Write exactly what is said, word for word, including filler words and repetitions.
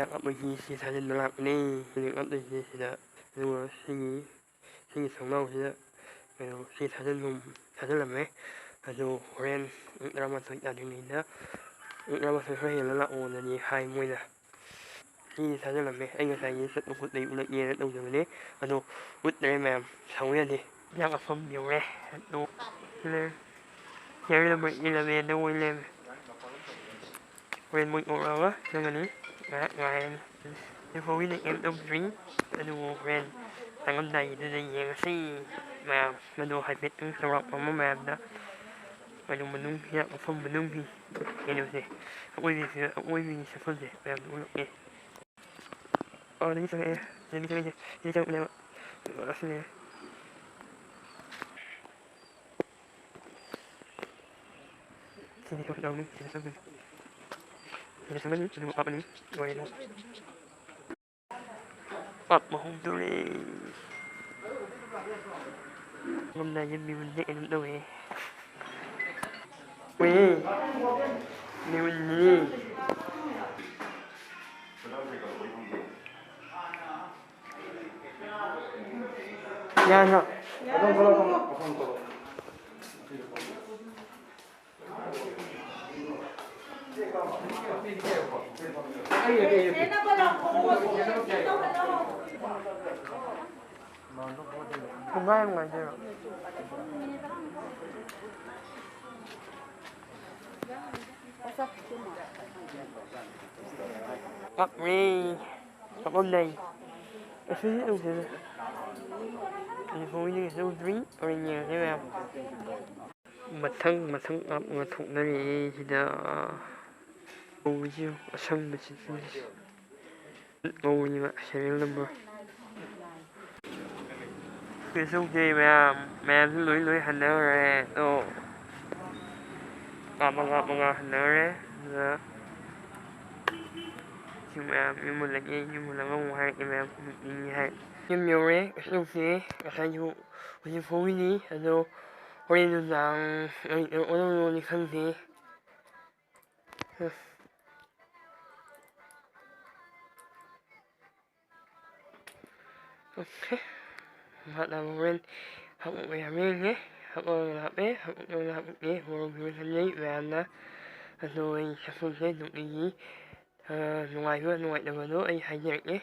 ꯆꯥꯛ ꯍꯥꯞꯄꯒꯤ ꯁꯤ ꯊꯥꯖꯤꯟꯕ ꯂꯥꯛꯄꯅꯦ꯫ ꯍꯧꯖꯤꯛ ꯍꯥꯞꯇꯣꯏꯁꯦ ꯁꯤꯗ, ꯑꯗꯨꯒ ꯁꯤꯒꯤ, ꯁꯤꯒꯤ ꯊꯣꯡꯅꯥꯎꯁꯤꯗ ꯀꯩꯅꯣ ꯁꯤ ꯊꯥꯖꯤꯟꯐꯝ ꯊꯥꯖꯤꯜꯂꯝꯃꯦ꯫ ꯑꯗꯨ ꯍꯣꯔꯦꯟ ꯄꯨꯡ ꯇꯔꯥꯃꯥꯊꯣꯏ ꯇꯥꯗ꯭ꯔꯤꯉꯩꯗ, ꯄꯨꯡ ꯇꯔꯥꯃꯥꯊꯣꯏ ꯈꯔ ꯍꯦꯜꯂ ꯂꯥꯛꯑꯣꯅꯗꯤ ꯍꯥꯏ ꯃꯣꯏꯅ꯫ ꯁꯤ ꯊꯥꯖꯤꯜꯂꯝꯃꯦ꯫ ꯑꯩ ꯉꯁꯥꯏꯒꯤ ꯆꯠꯄ ꯈꯣꯠꯄꯒꯤ ꯎꯠꯂꯛꯀꯦꯅ ꯇꯧꯖꯕꯅꯦ꯫ ꯑꯗꯣ ꯎꯠꯇ꯭ꯔꯦ ꯃꯌꯥꯝ, ꯁꯪꯕ ꯌꯥꯗꯦ꯫ ꯆꯥꯛ ꯃꯐꯝ ꯌꯧꯔꯦ꯫ ꯑꯗꯣ ꯁꯤ ꯂꯩꯔꯦ꯫ ꯁꯤꯌꯔ ꯅꯝꯕꯔ ꯏꯂꯚꯦꯟꯗ ꯑꯣꯏ ꯂꯩꯔꯝꯃꯦ꯫ ꯍꯣꯔꯦꯟ ꯃꯣꯏ ꯊꯣꯛꯂꯛꯑꯒ ꯆꯪꯉꯅꯤ꯫ ꯉꯥꯏꯍꯥꯛ ꯉꯥꯏꯔꯅꯤ꯫ ꯍꯧꯖꯤꯛ ꯐꯥꯎꯒꯤꯗꯤ ꯀꯩꯝ ꯇꯧꯗ꯭ꯔꯤ꯫ ꯑꯗꯨꯕꯨ ꯍꯣꯔꯦꯟ ꯆꯪꯉꯝꯗꯥꯏꯒꯤꯗꯨꯗ ꯌꯦꯡꯉꯁꯤ ꯃꯌꯥꯝ꯫ ꯃꯗꯣ ꯍꯥꯏꯐꯦꯠꯇꯪ ꯆꯥꯎꯔꯥꯛꯄ ꯑꯃ ꯃꯌꯥꯝꯗ ꯃꯅꯨꯡ ꯃꯅꯨꯡ ꯍꯤꯗꯥꯛ ꯃꯐꯝ ꯃꯅꯨꯡꯒꯤ ꯀꯩꯅꯣꯁꯦ, ꯑꯀꯣꯏꯕꯁꯤꯗ, ꯑꯀꯣꯏꯕꯒꯤ ꯁꯛꯐꯝꯁꯦ ꯃꯌꯥꯝꯗ ꯎꯠꯂꯛꯀꯦ꯫ ꯑꯣ, ꯑꯗꯒꯤ ꯆꯪꯉꯛꯑꯦ꯫ ꯁꯤꯗꯒꯤ ꯆꯪꯉꯛꯏꯁꯦ꯫ ꯁꯤꯗꯒꯤ ꯆꯪꯉꯛꯄꯅꯦꯕ꯫ ꯑꯁꯤꯅꯦ꯫ ꯁꯤꯗꯤ ꯊꯣꯛꯈꯤꯗꯧꯅꯤ꯫ ꯁꯤꯗ ꯆꯪꯗꯣꯏꯅꯤ꯫ ꯁꯤꯗ ꯆꯪꯒꯅꯤ꯫ ꯑꯗꯨꯒ ꯀꯥꯞꯄꯅꯤ꯫ ꯂꯣꯏꯔꯦ ꯑꯗꯨꯝ꯫ ꯀꯥꯞꯄ ꯍꯧꯗꯣꯔꯦ꯫ ꯉꯝꯗꯥꯏꯁꯦ ꯃꯤꯍꯨꯟꯁꯦ ꯀꯩꯅꯣꯝ ꯇꯧꯋꯦ꯫ ꯍꯨꯏ꯫ ꯃꯤꯍꯨꯟꯅꯤ꯫ ꯌꯥꯅꯣ? ꯄꯨꯡꯈꯥꯏ ꯑꯃ ꯉꯥꯏꯗꯣꯏꯔꯣ? ꯀꯞꯂꯦ꯫ ꯀꯞꯂꯝꯗꯥꯏ꯫ ꯑꯁꯤꯗꯤ ꯇꯧꯗꯦꯗ꯫ ꯍꯧꯖꯤꯛ ꯐꯥꯎꯒꯤꯗꯤ ꯀꯩꯁꯨ ꯇꯧꯗ꯭ꯔꯤ꯫ ꯍꯣꯔꯦꯟ ꯌꯦꯡꯉꯁꯦ ꯃꯌꯥꯝ꯫ ꯃꯊꯪ ꯃꯊꯪ ꯍꯥꯞꯄꯒ ꯊꯣꯛꯅꯔꯛꯑꯦ ꯁꯤꯗ꯫ ꯎꯁꯤ ꯑꯁꯪꯕꯁꯤ꯫ ꯉꯧꯕꯅꯤꯕ serial number꯫ ꯀꯩꯁꯨ ꯇꯧꯗꯦ ꯃꯌꯥꯝ, ꯃꯌꯥꯝꯁꯨ ꯂꯣꯏ ꯂꯣꯏ ꯍꯟꯅꯈ꯭ꯔꯦ꯫ ꯑꯗꯣ ꯀꯥꯞ ꯃꯉꯥ ꯃꯉꯥ ꯍꯟꯅꯈ꯭ꯔꯦ꯫ ꯑꯗꯨꯅ ꯁꯤ ꯃꯌꯥꯝ ꯌꯨꯝ ꯍꯜꯂꯒꯦ, ꯌꯨꯝ ꯍꯜꯂꯒ ꯑꯃꯨꯛ ꯍꯥꯏꯔꯛꯀꯦ ꯃꯌꯥꯝ, ꯌꯨꯝ ꯌꯧꯔꯦ꯫ ꯀꯩꯁꯨ ꯇꯧꯗꯦ꯫ ꯉꯁꯥꯏꯁꯨ ꯍꯧꯖꯤꯛ ꯐꯥꯎꯒꯤꯗꯤ꯫ ꯑꯗꯣ ꯍꯣꯔꯦꯟ ꯅꯨꯡꯗꯥꯡ ꯑꯣꯟꯂꯝꯂꯣꯅꯤ ꯈꯪꯗꯦ꯫ ꯎꯝ꯫ ꯑꯣꯀꯦ꯫ ꯃꯍꯥꯛꯅ ꯍꯣꯔꯦꯟ ꯍꯥꯞꯄꯛꯄ ꯌꯥꯕ꯭ꯔꯥ ꯌꯦꯡꯒꯦ꯫ ꯍꯥꯞꯄꯛꯑꯒꯅ ꯍꯥꯞꯄꯦ, ꯍꯥꯞꯄꯛꯇ꯭ꯔꯒꯅ ꯍꯥꯞꯄꯛꯇꯦ꯫ ꯃꯣꯔꯣꯛ ꯐꯤꯕꯝ ꯁꯝꯖꯩ ꯃꯌꯥꯝꯅ꯫ ꯑꯗꯣ ꯑꯩ ꯁꯝꯁꯦ ꯅꯨꯡꯇꯤꯒꯤ, ꯑ, ꯅꯨꯡꯉꯥꯏꯕ ꯅꯨꯡꯉꯥꯏꯇꯕꯗꯣ ꯑꯩ ꯍꯥꯏꯖꯔꯛꯀꯦ꯫